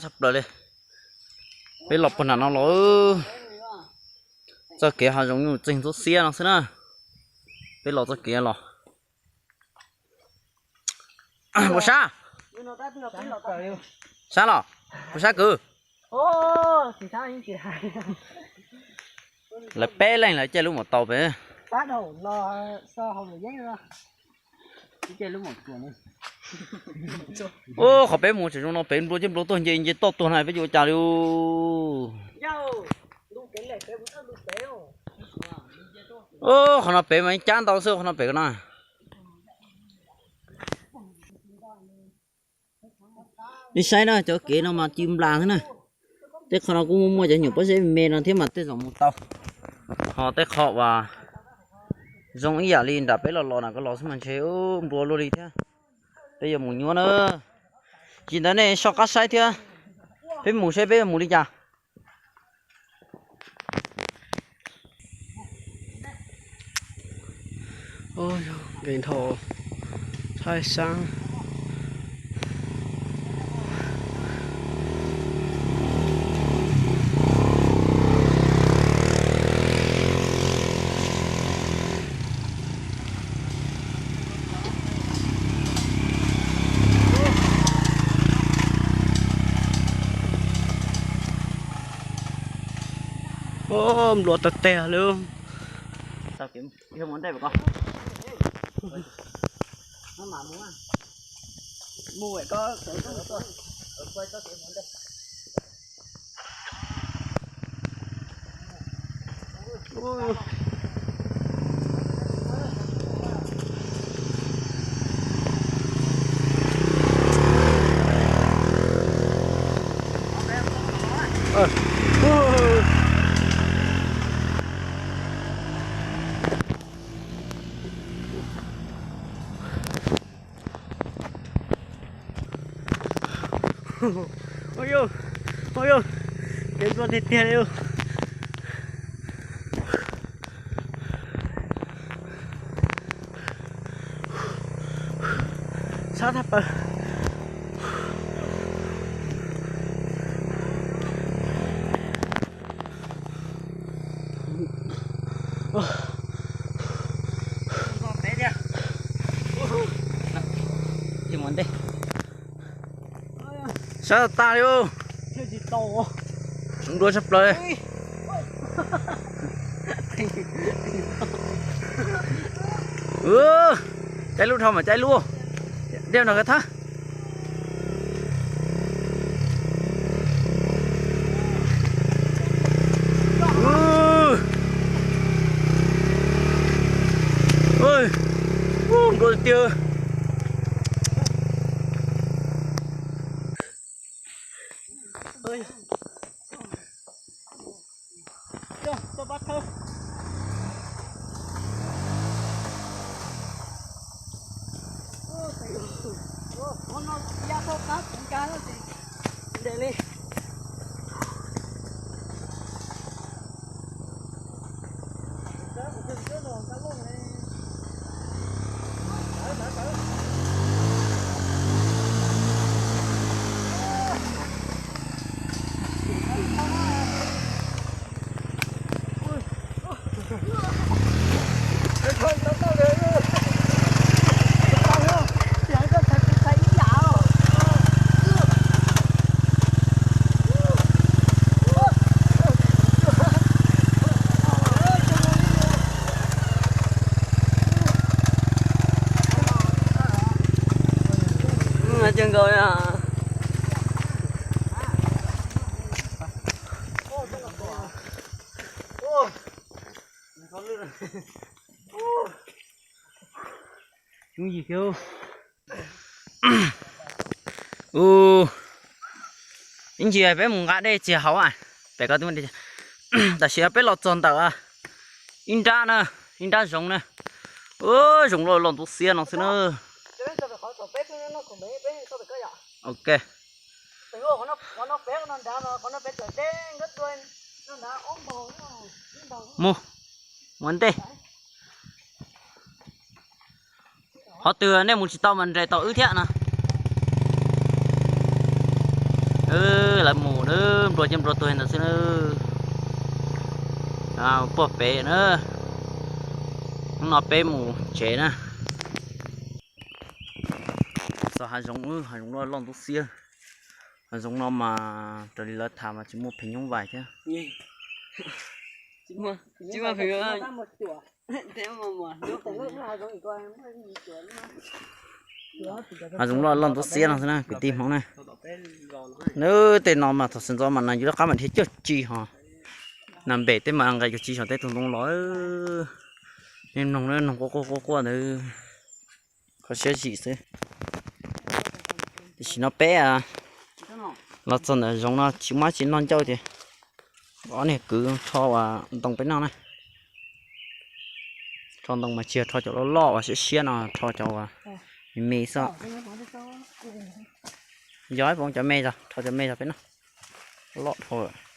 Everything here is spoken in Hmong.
Tshaj plaws li. Peb los puag nram no los, txoj kev hav zoov nyuj txeeg ntxuab xiab no xwb na. Peb los txoj kev los. Puas sab? Sab los? Puas sab kwv? Lawv peb leeg lawv caij lub maum taus pem. Ub, qhov peb mus tseem zoo no, pem nplua coj nplua tuag nce nce toj tuag na, peb yuav ua cas li. Ub, qhov no pem mas cab ntau xwb, qhov no pem ko na. Nej saib na, cov kev no mas ci nplas xwb na. Tej qho no kuj muaj muaj cov nyuam pob zeb me no thiab mas tej zaum mus tau. Ho tej qho uas zoo ib yam li nram peb los los na, ko los xwb mas ntshe nplua luaj li thiab. Peb yuav mus nyuaj na. Tsis ntawd nej soj qab saib thiab. Peb mus saib peb yuav mus li cas. Nkees dhau, thaij sab. Nplua tag tag li. Ua yus, ua yus, kev nplua tiag tiag li. Sab tag pawg. Sab tag li. Nplua tshaj plaws. Caij lub dhau mas caij lub. Dej no khav thab. Nplua tiag. Cog nkaus na. Yooj yim kiag. Ub, ib ntsis peb mus nqa dej txiag hauv. Pem ko, tam sim no peb los txog ntawm ib nrab na, ib nrab zoov na. Ub, zoov los los ntxuav xiab no xwb na. Ok. Mus, mus ntej. Qhov twg nej mus tsis tau mas nres tau wb thiab no. Mus na, nplua cov nplua tuag ntawd xwb na. Pog pem na, hnub no peb mus tsev na. Txog hav zoov, hav zoov loj loj ntub xiab. Hav zoov no mas raws li lawv tham mas tsis muaj pheej nyoob vais thiab. Hav zoov loj loj ntub xiab no xwb na kwv tij Hmoob na. Nws tej no mas thaum sawv ntxov mas nas yus lub qab mas dhia cuag tsi ho. Nas npem tej mas nqes cuag tsi saum tej tus ntoo los. Nej mloog na, noog quaj quaj quaj quaj ntawd. Kho siab zim xwb. Tam sim no peb los txog ntawm zoov no tsis muaj tsis noj ncauj tias ob niag kwv rho uas ntoo peb noj na. Rho ntoo mas tsis yog rho cov loj loj uas siab siab no, rho cov uas me me xwb. Yog poov cov me zog, rho cov me zog peb noj. Loj dhau lawm.